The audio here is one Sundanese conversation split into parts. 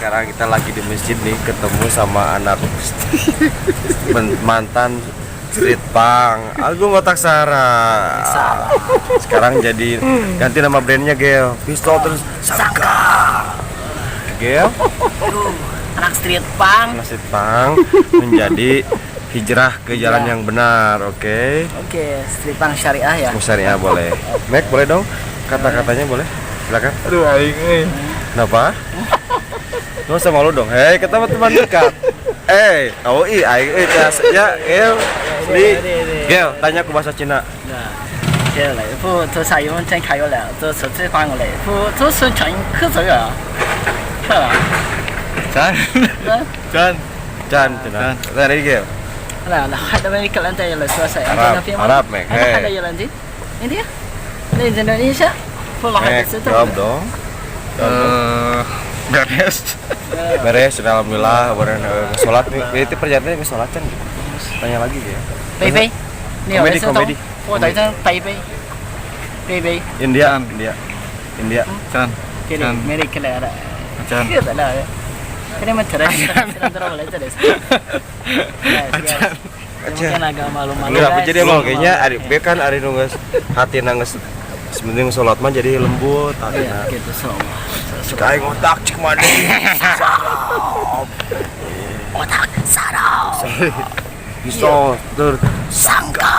Sekarang kita lagi di masjid nih, ketemu sama anak mantan street punk Agung Otak Sara. Sekarang jadi ganti nama brandnya, Gel. Pistol terus Sangka. Gel, Anak street punk. Anak street punk menjadi hijrah ke jalan Hijrah. Yang benar, oke? Oke, street punk syariah ya. Syariah boleh. Mek, boleh dong? Kata-katanya boleh? Silakan. Aduh, aing euy. Kenapa? Lu usah malu dong. Hei, ketemu teman dekat. Eh, oh iya, aing eh jas ya, Gel. Di Gel, tanya aku bahasa Cina. 那接下来不，这啥用真开了，这是这翻过来，不，这是真可这个，是吧？ Can. Can. Can, Cina. Tadi Gel. 来来，还得问个人在来说谁？ Arab, Arab, Mek. 还 Hei. 得有人的，你的，你 Indonesia，不，还 Mek, 是 jawab dong. Eh, beres. Beres, sudah alhamdulillah, baru sholat nih. Itu perjalanannya ke sholat kan gitu. Tanya lagi ya. 贝贝，你有 Komedi, komedi. 我对着贝贝，贝贝， India, India. India. Can. 给你，没得来了， Can. 去的了，给你们特别特别来这里。 Acan. Mungkin agak malu-malu. Enggak, Guys. jadi emang kayaknya ari dia kan ari nu geus hati geus sebenarnya sholat mah jadi lembut Iya, hati. Gitu semua. Cek aing otak cek mana. Otak sarau. Pistol tur Sangka.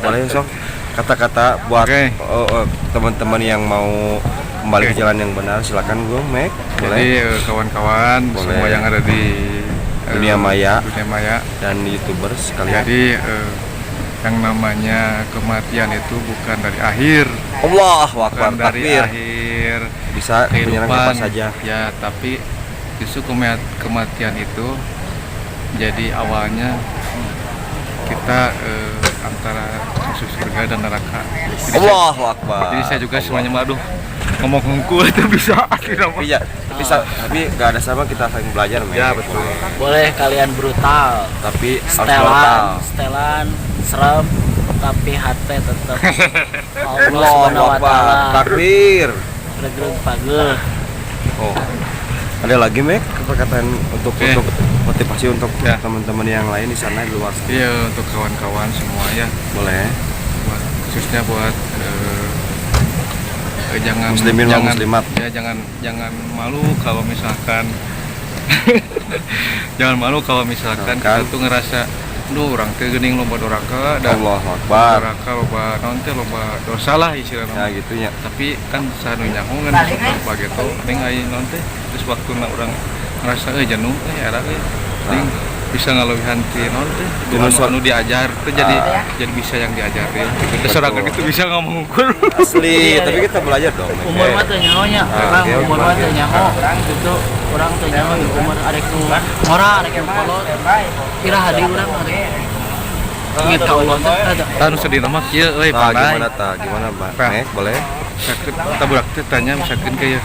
Boleh sok kata-kata buat Oke. oh, oh, teman-teman yang mau kembali ke Oke. jalan yang benar, silakan gue Mek, boleh. Jadi kawan-kawan Boleh. Semua yang ada di Dunia maya. Dunia maya. Dan youtubers sekalian. Jadi yang namanya kematian itu bukan dari akhir, Allah Akbar, bukan dari takbir. Akhir Bisa menyerang kehidupan kapan saja. Ya, tapi justru kematian itu jadi awalnya kita antara masuk surga dan neraka. Jadi saya, Allahu Akbar. Jadi saya juga semuanya mah, aduh, ngomong hungkul itu bisa akhirnya mah. Iya, bisa, tapi nggak ada sama kita saling belajar, Mek. Ya, betul. Boleh kalian brutal, Tapi harus setelan, total. Setelan, serem, tapi hati tetap Allah Allahu Subhanahu wa Akbar. taala. Takbir. Regreg pageuh. Oh. Ada lagi, Mek, perkataan untuk Oke. untuk motivasi untuk Ya. teman-teman yang lain di sana di luar sana. Iya, untuk kawan-kawan semua ya, Boleh. Buat khususnya buat jangan Muslimin wal jangan muslimat. Ya, jangan jangan malu kalau misalkan jangan malu kalau misalkan Misalkan. kita tuh ngerasa, duh, urang teh geuning loba doraka dan Allahu Akbar. doraka, loba naon teh, loba dosa lah istilahnya. Ya gitu ya. Tapi kan saha nu nyaho kan sok begitu ning aya naon teh terus waktuna urang ngerasa jenuh era ning bisa ngaleuwihan ti naon teh Jenuh anu, anu diajar tuh jadi jadi bisa yang diajarin gitu. Terus orang gitu bisa ngomong ukur. Asli, Iya, tapi iya. kita belajar dong. Mek. Umur mah teu nyaho nya. Ah, Urang oke, umur mah oke. Teu nyaho. Gitu urang teu nyaho umur arek nu ngora, arek nu kolot. Iraha di urang arek inget ka Allah teh ada. Tah, nu sedih mah kieu euy, Nah, pandai. gimana ta? Gimana, Mbak? Nah. Mek, boleh? Misalkan kita budak teh tanya misalkan kayak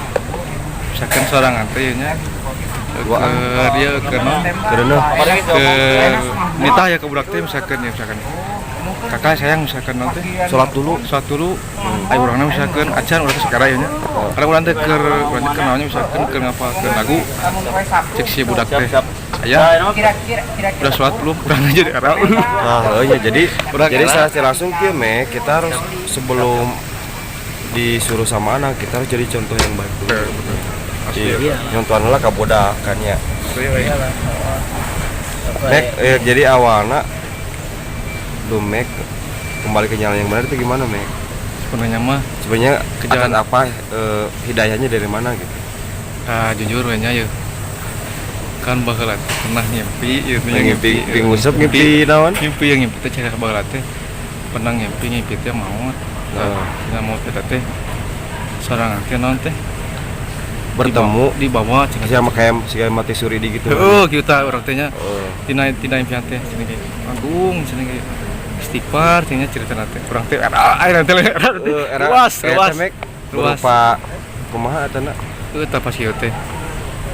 misalkan sorangan teh nya ke dia ke non Karena ke nitah ya ke budak teh misalkan ya, misalkan kakak sayang, misalkan nanti sholat dulu. Sholat dulu, ayo urangna misalkan acan urang teh sekarang ya nya karena urang teh keur urang teh keur naonnya misalkan keur ngapalkeun lagu, cek si budak teh, "Ayah, udah sholat belum?" Urang aja di era. Nah, oh iya, jadi Urang jadi era. secara langsung kieu, Mek, kita harus sebelum disuruh sama anak, kita harus jadi contoh yang baik dulu. Iya. Iya. Nyontohan lah ka budak kan ya. Iyalah. Mek, jadi awalnya lu Mek kembali ke jalan yang benar itu gimana, Mek? Sebenarnya mah Sebenarnya Ke ke jalan- apa hidayahnya dari mana gitu? Ah, jujur we nya ya kan baheula teh pernah ngimpi gitu nya. Ngimpi ngimpi ngusep, ngimpi naon? Ngimpi yang ngimpi teh cara baheula teh pernah ngimpi, ngimpi teh maot. Nah. Nah, maot teh teh sorangan teh naon teh Bertemu dibawa cenah. Sama kayak si mati suri di gitu. Heeh, kieu tah urang teh nya. Oh. Tina tina impian teh cenah ge Agung cenah ge istighfar cenah cerita teh urang teh era aya teh era teh Era luas era luas teh, Mek, Luas. berupa kumaha eta na? Heuh, tah pas ieu teh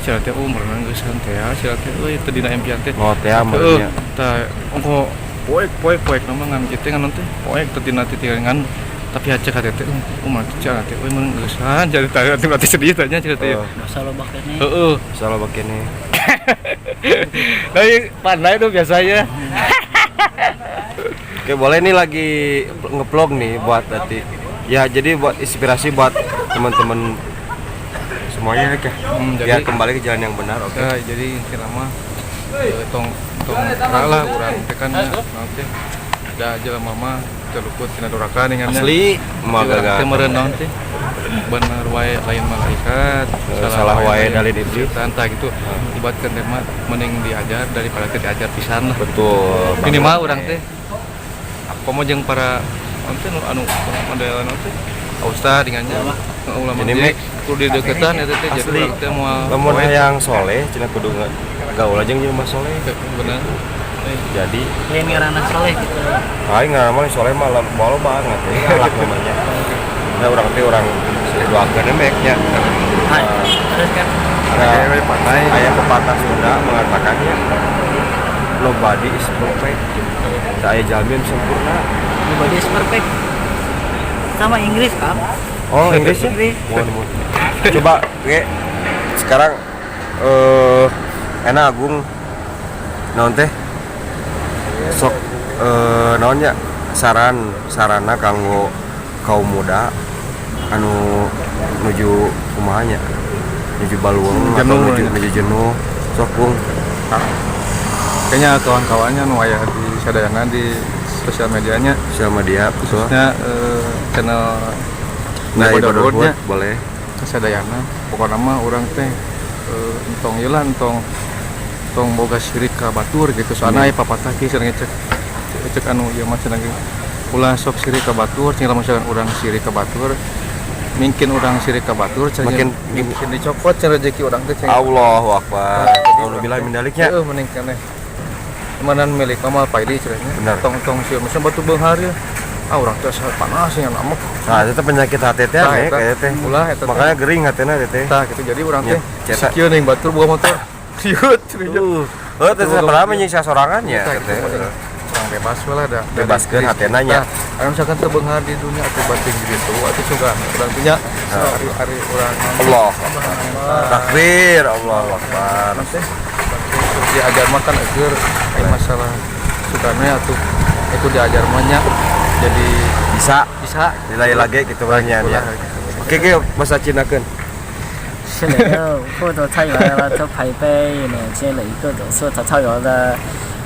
cenah teh, oh, merenang geusan teh ya cenah teh euy teh dina impian teh. Oh, teh Heeh, meureunnya. Tah ongko poek poek poek nama ngan kieu teh ngan teh poek teh dina titian ngan. Tapi acek hati teh, mah cek hati, euy mun geusan jadi teh berarti sedih tanya cerita ya. Oh. Dosa loba keneh. Heeh. Salah begini. Nah, iya, pandai tuh biasanya. Oke, boleh nih lagi ngevlog nih buat nanti. Ya, jadi buat inspirasi buat teman-teman semuanya ya. Biar kembali ke jalan yang benar, oke. Ya, jadi intinya mah tong tong lah urang teh kan naon teh da jelema mah teu luput tina doraka ningannya. Asli, mah Jadi urang gagal. Teh meureun naon teh bener wae lain malaikat, Salah wae dalil iblis. Setan tah gitu. Ibaratkeun teh mah mending diajar daripada teu diajar pisan lah. Betul. Minimal urang teh komo jeung para naon teh nu anu model naon teh ustad dengannya ulama. Ini jadi mek. Kudu dideketan eta teh jadi Asli. Urang teh moal Lamun hayang soleh, cenah kudu gaul aja jeung jelema soleh. Bener. Jadi, Lain ngaranna soleh gitu. Aing ngaran soleh mah moal banget ya, alak namanya. Nah, urang teh urang doakeun mek nya. Ah, terus kan Ada Pandai. Aya pepatah Sunda mengatakannya nobody is perfect. Teu aya jalmi nu sempurna. Nobody is perfect. Sama Inggris kan? Oh, Inggris ya? Inggris. Mohon, mohon. Coba, oke. Sekarang enak Agung naon teh? Sok naonnya saran sarana kanggo kaum muda anu nuju kumaha nya? Nuju baluang atau Jenuh, nuju ya. Nuju jenuh. Sok Bung. Kayaknya kawan-kawannya nu aya di sadayana di sosial medianya, Sosial media betul. Khususnya channel Nah, Ibadah Ibadah Road-nya. boleh. Kasadayana pokokna mah urang teh entong ieu lah, entong tong boga sirik ka batur gitu, soalnya aya papatah kieu cenah, cek cek anu ieu mah cenah ge ulah sok sirik ka batur cenah, misalkan urang sirik ka batur, mungkin urang sirik ka batur cenah, mungkin dicopot cenah rezeki urang teh cenah. Allahu Akbar. Nah, jadi Alhamdulillah min daliknya. Heeh, mending keneh manan milik mah paili cenah. Benar. Tong tong sieun misalnya batu beunghar ya, ah urang teh asa panas ya namek. Nah, itu penyakit hati teh Tah, nih eta. kayak teh. Ulah eta teh. Makanya gering hatina teh teh. Tah gitu, jadi urang teh Ya, cetak. sieu ning batur boga motor. Siut cenah. Oh, teh saperama nyiksa sorangan ya Tah, teh. gitu, mending urang bebas we lah da. Bebaskeun hatena nya. Tah, anu misalkan teu beunghar di dunia atau batin di ditu atuh suka urang punya ari-ari urang. Allah. Takbir, Allahu Akbar. Teh diajar mah kan eueur aya masalah sukana atuh itu diajar mah nya jadi Bisa bisa nilai lagi gitu orangnya ya. Ulah, gitu. Oke, oke, masa Cinakeun. 是的，后头他原来都排辈呢，接了一个都是他他原来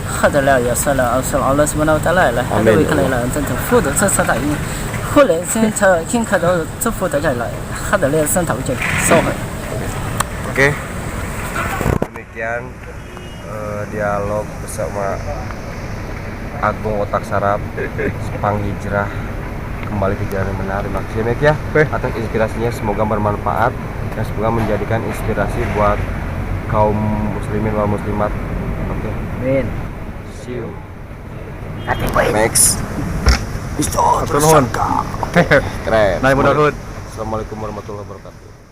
喝得了也算了，是阿拉什么那得来了，还 Amin. 都可来了，真的负责这次打赢，后来现在听看到这负责来了，喝得了生头就收回。 Oke. Demikian dialog bersama Agung Otak Sarap Sepang Hijrah kembali ke jalan yang benar. Terima kasih Mek ya Oke. Atas inspirasinya, semoga bermanfaat dan semoga menjadikan inspirasi buat kaum muslimin wal muslimat. Oke, Amin. See you. Next. Hatur nuhun. Keren. Nah, mudah. Assalamualaikum warahmatullahi wabarakatuh.